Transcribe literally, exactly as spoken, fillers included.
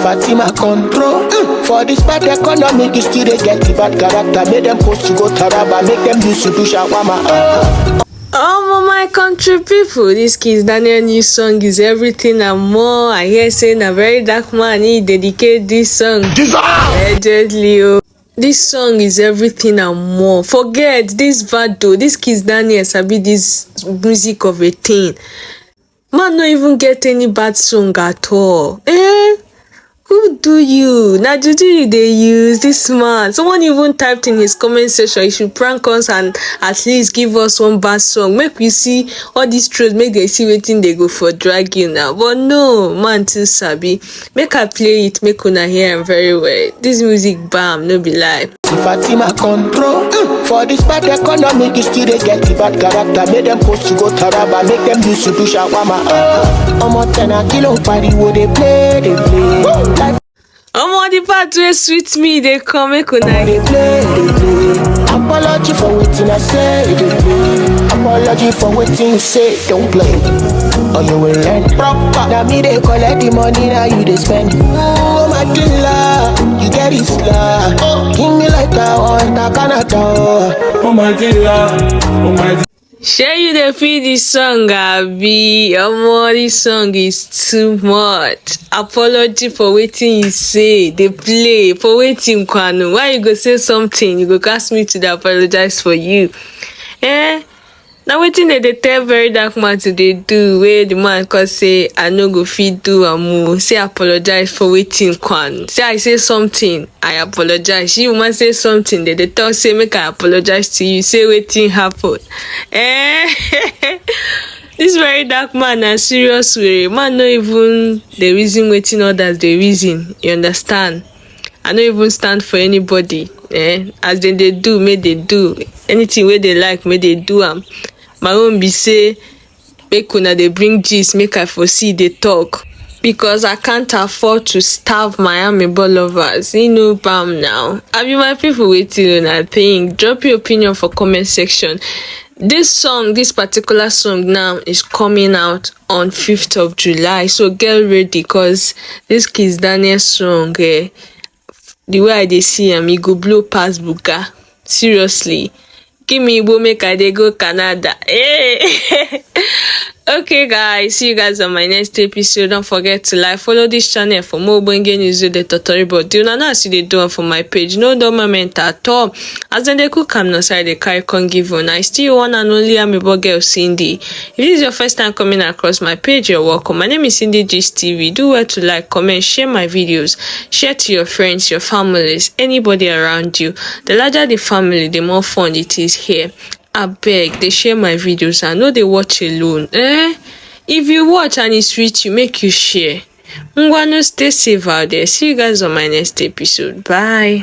Fatima control. Mm. For this bad economy, you still dey get the bad character. Make them post to go Taraba, make them use to do shawarma. Oh. Oh my country people, this Kizz Daniel new song is everything and more. I hear say na very dark man he dedicate this song. Allegedly, oh. This song is everything and more. Forget this bad though. This Kizz Daniel sabi this music of a thing. Man no even get any bad song at all. Eh? Who do you? Na juju you dey use this man. Someone even typed in his comment section, you should prank us and at least give us one bad song. Make we see all these trolls, make they see wetin they go for drag you now. But no, man too sabi. Make I play it, make una hear am very well. This music bam, no be lie. Fatima control. Mm. For this bad economy, you still dey get the bad character. Make them post to go Taraba, make them use to do shawarma. Oh. Omo ten a kilo pariwo dey play, dey play. Life Omo, the part wey sweet me dey come, make una dey play, dey play. Apology for wetin I say, dey play. Apology for wetin you say, don't play. Or you will learn proper. Now me dey collect the money, now you dey spend. Oh my dealer, you get it slow. Oh, give me like that one, that kind of door. Oh my dealer, oh my Shey you dey feel this song, abi? Omo, this song is too much. Apology for wetin you say, dey play for wetin kwanu. Why you go say something, you go ask me to dey apologize for you? Eh? Na wetin dem dey tell very dark man to dey do, wey the man come say, "I no go fit do am o." Say, "Apologize for wetin kwanu." Say, "I say something, I apologize." You man say something, dem dey talk say, "Make I apologize to you." Say, "Wetin happen?" Eh? This very dark man na serious way. Man no even dey reason wetin others dey reason. You understand? I no even stand for anybody. Eh? As dem dey do, make dem do. Anything wey dem like, make dem do am. My own be say, make una dey bring gist, make I for see dey talk. Because I can't afford to starve my amebo lovers. You know, bam now. I be my people, wetin una think? Drop your opinion for comment section. This song, this particular song now is coming out on fifth of July. So get ready, 'cause this Kizz Daniel song, eh, the way I dey see am, e go blow pass Buga. Seriously. Give me Igbo, make I dey go Canada. Hey! Okay, guys, see you guys on my next episode. Don't forget to like, follow this channel for more ogbonge news wey dey totori body. Una know as you dey do am for my page. No dull moment at all. As dem dey cook am, na so I dey carry come give una. I still one and only amebo girl, Cindy. If this is your first time coming across my page, you're welcome. My name is Cindy Gist T V. Do well to like, comment, share my videos, share to your friends, your families, anybody around you. The larger the family, the more fun it is here. Abeg, dey share my videos and no dey watch alone. Eh? If you watch and e sweet you, make you share. Ngwanu, stay safe out there. See you guys on my next episode. Bye.